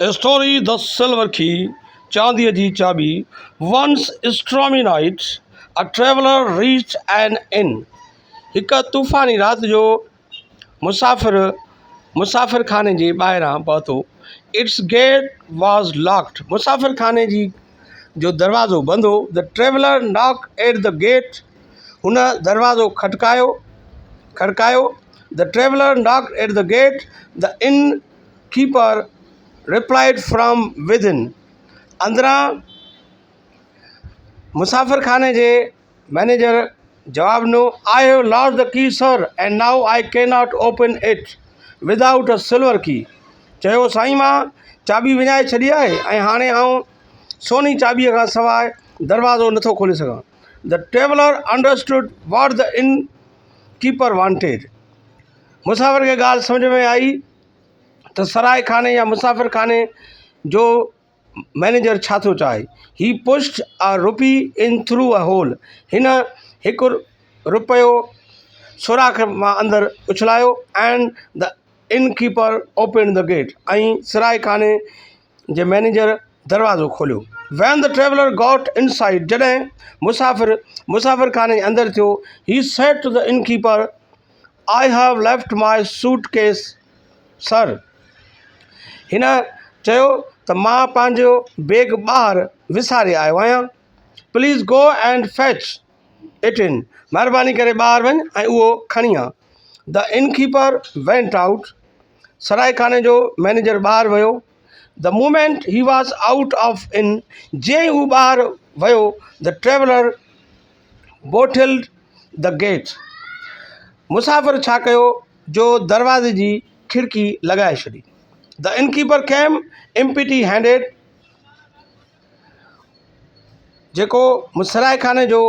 Story The Silver Key چانديء جي چاٻي Once stormy night, a traveler reached an inn. هڪ طوفاني رات جو مسافر مسافر خاني جي ٻاهران پهتو. Its gate was locked. مسافر خاني جي جو دروازو بند هو. The traveler knocked at the gate. هن دروازو کٽڪايو کڙڪايو. The traveler knocked at the gate. The innkeeper replied from within اندران مسافر خاني جي مئنيجر جواب ڏنو I have lost the key sir and now I can not open it without a silver key چيو سائين مان چاٻي وڃائي ڇڏي آهي ۽ هاڻي آئون سوني چاٻيء کان سواء دروازو نٿو کولي سگهان The traveller understood what the innkeeper wanted مسافر کي ڳالهه سمجهه ۾ آئي ته سراء خاني يا مسافر خاني جو مئنيجر ڇا ٿو چاهي. He pushed a rupee in through a hole. هن هڪ رپيو سوراخ مان اندر اڇلايو and the innkeeper opened the gate ۽ سراء خاني جي مئنيجر دروازو کوليو. When the traveller got inside جڏهن مسافر مسافر خاني جي اندر ٿيو he said to the innkeeper I have left my suitcase sir هن چيو ته مان پنهنجو بيگ ٻاهر وساري آيو آهيان please go and fetch it in مهرباني ڪري ٻاهر وڃ ۽ اهو کڻي آ the innkeeper went out سرائي خاني جو مئنيجر ٻاهر ويو the moment he was out of inn جيئن ئي هو ٻاهر ويو the traveller bolted the gate مسافر ڇا ڪيو جو دروازي جي کڙڪي لڳائي ڇڏي. The innkeeper came empty handed جيڪو سرائي خاني جو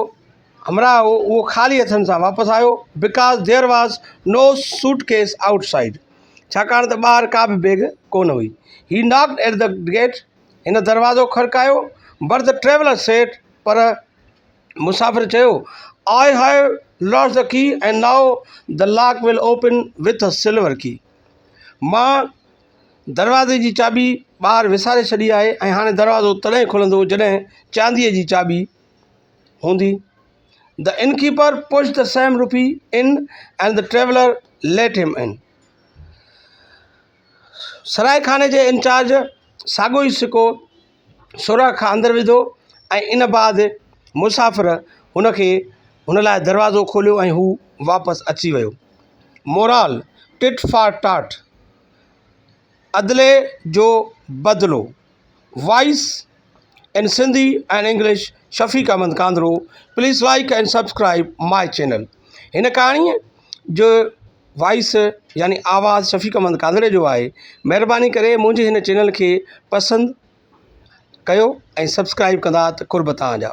همراهه هو اهو خالي هٿن سان واپس آيو because there was no suitcase outside ڇاڪاڻ ته ٻاهر ڪا به بيگ ڪونه هئي. He knocked at the gate هن دروازو کڙڪايو بٽ the traveller سيڊ پر مسافر چيو، I have lost the key and now the lock will open with a silver key. مان دروازي جي چاٻي ٻاهر وساري ڇڏي آهي ۽ هاڻي دروازو تڏهن کلندو جڏهن چانديء جي چاٻي هوندي. The innkeeper pushed the same rupee in and the traveller let him in. سرائي خاني جي انچارج ساڳيو ئي سڪو سوراخ کان اندر وڌو ۽ ان بعد مسافر هن کي هن لاء دروازو کوليو ۽ هو واپس اچي ويو. مورال، ٽٽ فار ٽاٽ، ادلي جو بدلو، voice in Sindhi and English Shafiq Ahmed Kandhro please like and subscribe my channel هن ڪهاڻي جو وائس يعني آواز شفيق احمد ڪانڌڙي جو آهي مهرباني ڪري منهنجي هن چينل کي پسند ڪيو ۽ سبسڪرائب ڪندا ته قرب توهان جا.